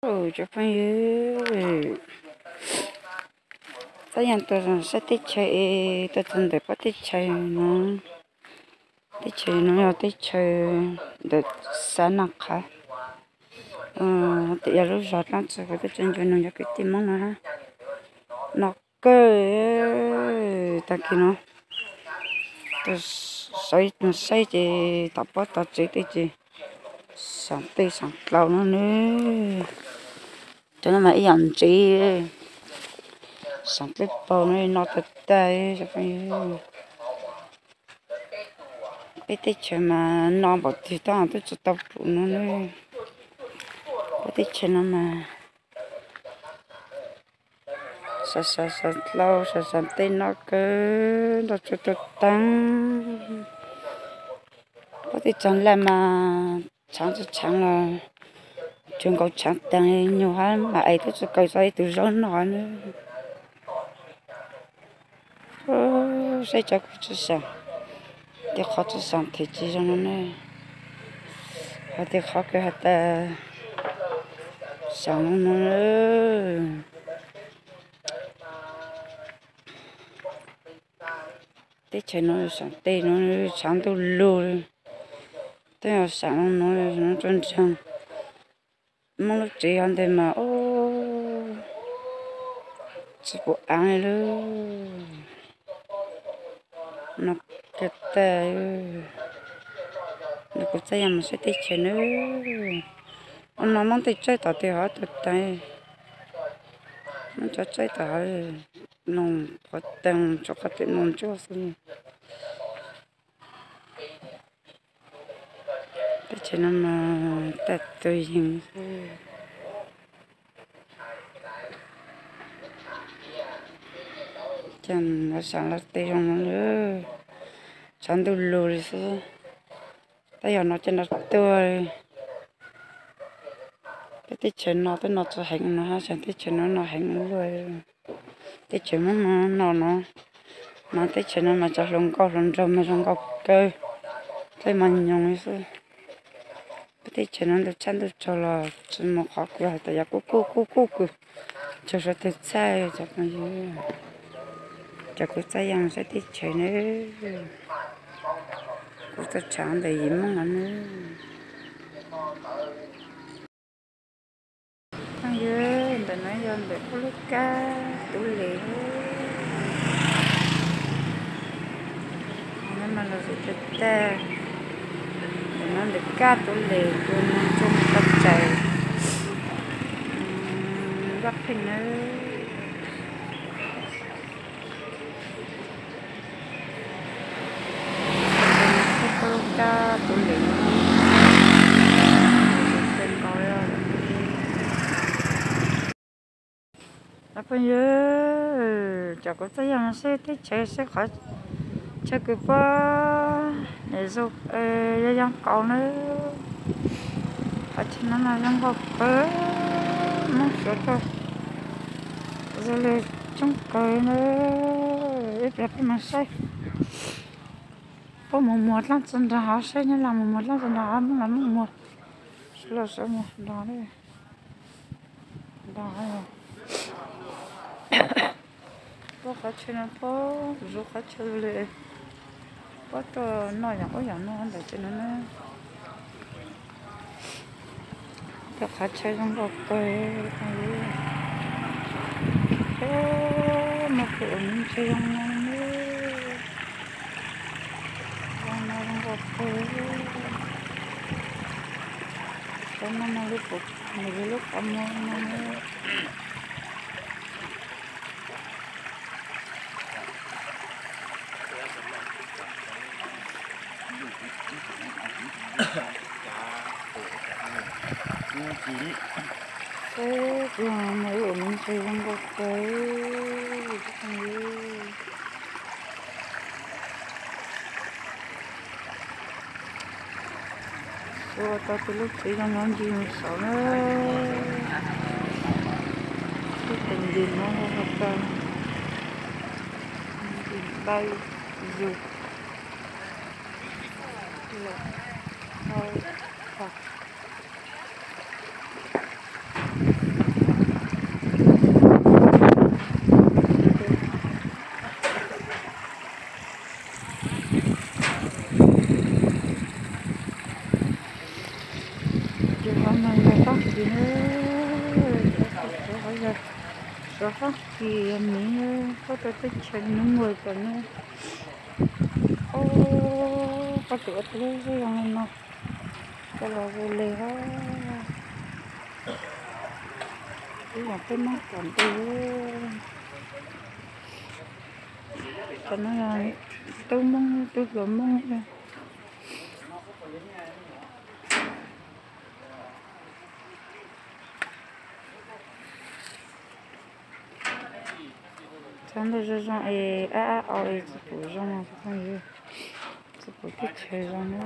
Cov phooj ywg, Xab Yeej tuaj saib teb chaws es tuaj txog ntawm pab teb chaws no. Teb chaws no yog teb chaws ntawm xav Naj Qhav, tias yog lub zos dlaab tsi kuv twb tsis nco nws yog kwv tij Hmoob no. No kawg, tag kis no saib ces tom pob tom tsev tej ces saam tej saam dlau no nawb. Cov no mas ib yam ntsev, saam dlawb paug no no tag tag. Peb teb chaws mas no npaum twg tab twb tsis tau pum no nawb. Peb teb chaws no mas saam saam saam dlau saam saam tej no kawg, nroj tsuag tuag taag. Pab tej tsaag laj mas tshaav tsis tshaav los tsuag nkaus tshaav taag, nyuag hab mas es twb tsis kaw txog ib tug zaub noj nawb. Saib cov kuv tsis saam, tej qhov tsis saam them tsis zoo no ne. Ho tej qhov kawg has tas saam no no. Teb chaws no saam tej no, tshaav ntuj lug li. Tej saam no no, tsuag ntseeg. Muab lub tsev hov nteg mas tsis pum aav li lawm. No kiag tag, nws kuv txaj yam mus saib teb chaws nawb. Ua no muab tej tsaib tom tej hov tag tag, muab cov tsaib tom hov, noog qhov teeg tsuas qhov twm noog ntsuab xwb. Teb chaws no mas tag tug yeeg xwb. Cas lawv saam lawv tej zoo no, tshaav ntuj lug li xwb. Tab yog no cas no tuag li. Peb teb chaws no twb no tsis heev no, teb chaws no no heev luaj. Teb chaws Hmoob no no no, mas teb chaws no mas cov hluas nkauj hluas nraug mas zoo nkauj kawg, dlej mas nyoos li xwb. Peb teb chaws no ntuj tshaj ntuj tsaug los tsis mus qhov kws has tas yog kuj kuj kuj kuj kws, tsaug suav tug txhaj cov phooj ywg. Cov kuv txaj yam saib teb chaws nawb, kuv tuaj tshaav ntawm yim Moob no nawb. Phooj ywg, ntawm no yog ntawm kuv lub kab tub les. No mas los tsis tag tag, ntawm no ntawm kab tub les, tus no tsuag tau tsaws vaj pheej nawb. Kuv lub kab tub les no, phooj ywg, cov kuv txaj yam saib teb chaws, saib qhov chaw kws puab zoo, yog zoo nkaus nawb. Qhov chaw no mas zoo nkaus kawg, Moob Suav tuaj zoo li coob kawg nawb. Ib pliag peb mus saib, puab mus muag dlaab tsi nraag hov, saib Nyab Laj mus muag dlaab tsi nraag hov, Moob los Moob muag, Suav los Suav muag nraag. Puab qhov chaw no puab zoo qhov chaw li, puab tuaj noj yam ub yam no ntawm chaw no na. Cov qhov chaw zoo nkauj kawg, muaj pug ua me ntsis zoo no, zoo no zoo nkauj kawg. Cov no mas li puv nws li lub qhov muag no. Saib tus no ib ua me ntsis zoo nkauj kawg. Ua tau tus lub tsev zoo no ncig mus saud na. Lub tsev ncig no ho tau ncig ntaus zug. Cov Fab Kis miv, koj rau teb chaws Nub Muas cov ne. Koj tus ua teb zoo li no, koj los ua li hos. Ib yam peb Hmoob tom ntej. Cov no tub Hmoob, tub hluas Hmoob. Txhob ntuj zoo zoo es ab ab o es tsis pum zoo, tsis pum teb chaws zoo na.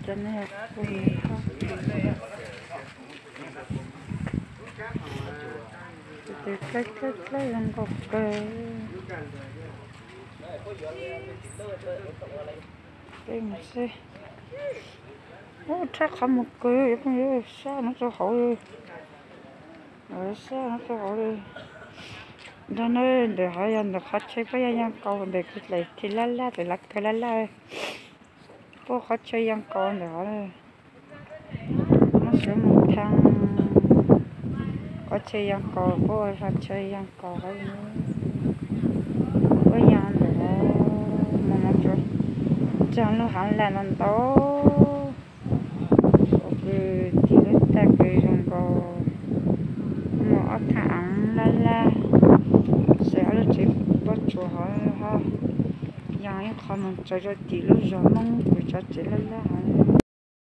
Cov no yog pug Fab Kis, tus dlawb dlawb dlawb zoo nkauj kawg. Peb mus seb. Ub, rhab qhov muag kawg, sab no rau hauv li. Sab no rau hauv li. Nrog na, ntawm hov yog ntawm qhov chaw pab yaj yaj nkaus ntawm kwv tij laj laj, ntawm lav kawg laj laj. Puag qhov chaw yaj nkaus ntawm hov. Muab suav mus thaj qhov chaw yaj nkaus, puag qhov chaw yaj nkaus hov. Puab yaj ntawm hov mus no tsuas tsaug lub hav laj no ntau. Ua kws tim lub tag kws zoo nkaus muaj ob thaj av laj laj, xws ob lub tsev pob tsuas hov, yog ib qho mus txog rau tim lub zos Hmoob kws tso tsev laj laj hov.